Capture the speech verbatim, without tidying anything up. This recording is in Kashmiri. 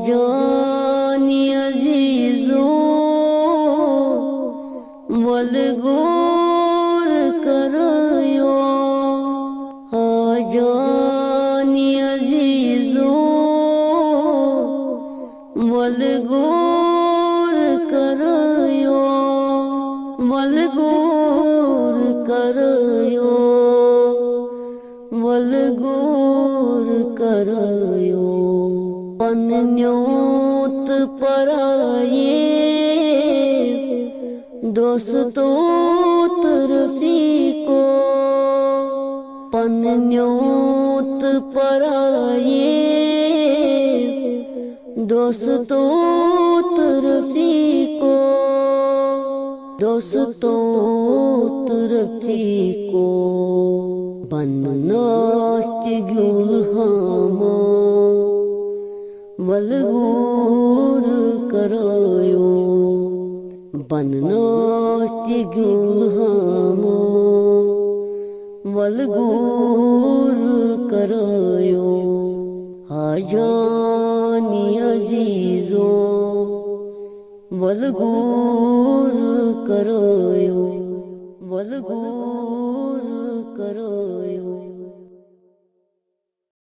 جانی عزیزو، ول غور کرو، ہا جانی عزیزو، ول غور کرو، ول غور کرو، ول غور کرو۔ پننیو تہٕ پرایے دوستو تہٕ رفیقو، پننیو تہٕ پرایے دوستو تہٕ رفیقو، دوستو تہٕ رفیقو، بننس تہِ گیُل ہامو، ول غور کرو، بننس تہِ گیُل ہامو، ول غور کرو، ہا جانی عزیزو، ول غور کرو۔